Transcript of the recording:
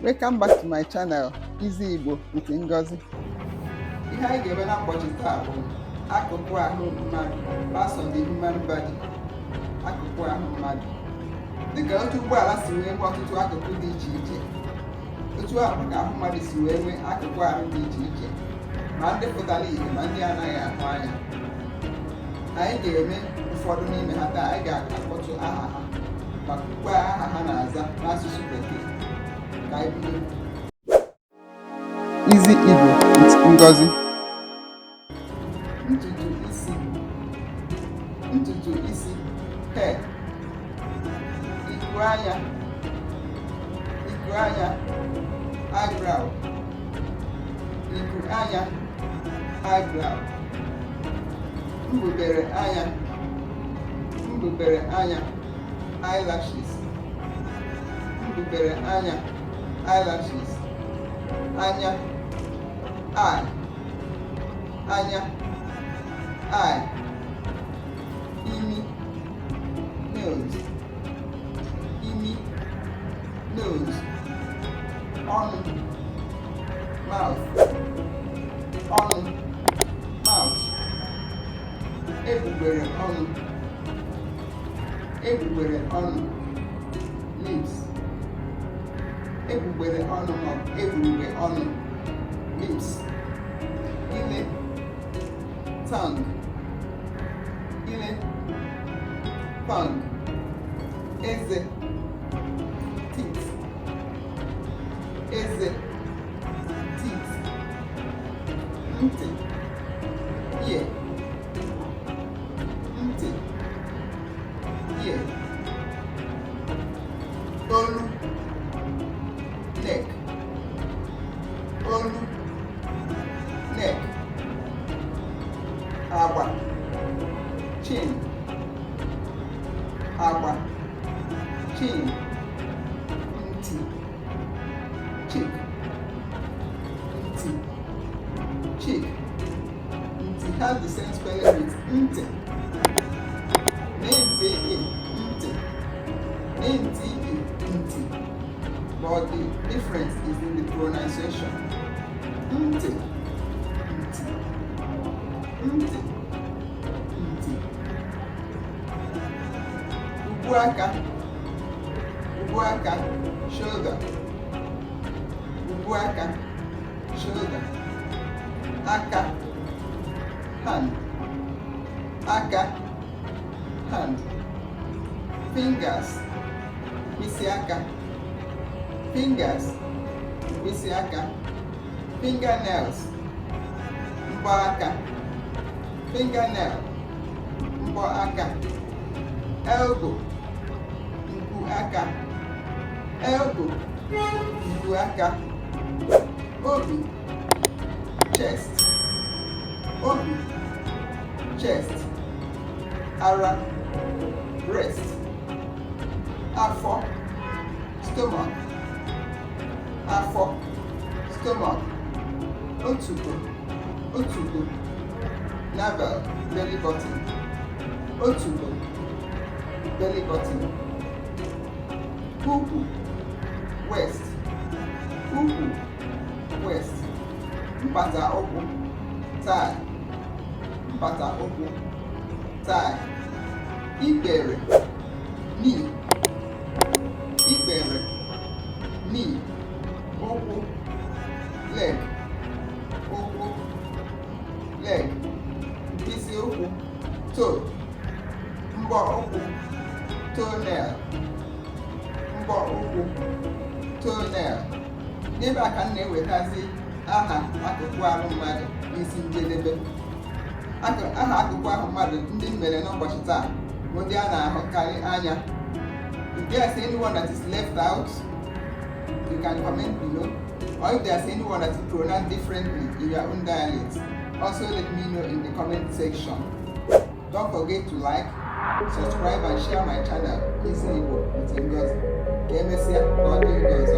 Welcome back to my channel, Easy Igbo with Ngozi. Ihe anyị ga-eme na ụbọchị taa bụ akụkụ ahụ mmadụ, parts of the human body, akụkụ ahụ mmadụ. Dịka otu ụgbọala si wee nwee ọtụtụ akụkụ dị iche iche, otu ahụ ka ahụ mmadụ si wee nwee akụkụ ahụ dị iche iche, ma ndị pụtara ìhè ma ndị anaghị ahụ anya. Anyị ga-eme ụfọdụ n'ime ha taa. Anyị ga-akpọtụ aha ha ma kwukwa aha ha na-aza n'asụsụ Bekee. Ka anyị bido. Easy Igbo with Ngozi. Ntutu isi, ntutu isi, hair. Iku anya, iku anya, eyebrow. Iku anya, eyebrow. Mbubere anya, mbubere anya, eyelashes. Mbubere anya, eyelashes. Anya, eye. Anya, eye. Imi, nose. Imi, nose. Ọnụ, mouth. Ọnụ, mouth. Egbugbere ọnụ, egbugbere ọnụ, lips. Egbugbere ọnụ maọbụ egbugbere ọnụ, lips. Ile, tongue. Ile, tongue. Eze, teeth. Eze, teeth. Ntị, ear. Ntị, ear. Olu, neck. Olu, neck. Agba, chin. Agba, chin. Ntị, cheek. Ntị, cheek. Ntị has the same spelling with ntị, ntị, ntị, ntị, ntị, but the difference is in the pronunciation. Ntị, ntị, ntị, ntị. Ubu aka, ubu aka, shoulder. Ubu aka, shoulder. Aka, hand. Aka, hand. Fingers, mkpịsị aka. Fingers, mkpịsị aka. Fingernails, mbọ aka. Fingernail, mbọ aka. Elbow, nku aka. Elbow, nku aka. Obi, chest. Obi, chest. Ara, breast. Afọ, stomach. Afọ, stomach. Otubo, otubo, navel, belly button. Otubo, belly button. Ukwu, waist. Ukwu, waist. Mpata ụkwụ, thigh. Mpata ụkwụ, thigh. Ikpere, knee. Ikpere, knee. Ụkwụ, leg. Ụkwụ, leg. Mkpịsị ụkwụ, toe. Mbọ ụkwụ, toenail. Mbọ ụkwụ, toenail. N'ebe a ka m na-ewetazi aha akụkụ ahụ mmadụ n'isi njedebe. Aha akụkụ ahụ mmadụ ndị m mere n'ụbọchị taa bụ ndị a na-ahụkarị anya. If there's anyone that is left out, you can comment below, or if there's anyone that is pronounced differently in your own dialect, also let me know in the comment section. Don't forget to like, subscribe and share my channel, Easy Igbo with Ngozi. Ka emesịa, ka ọ dị oge ọzọ.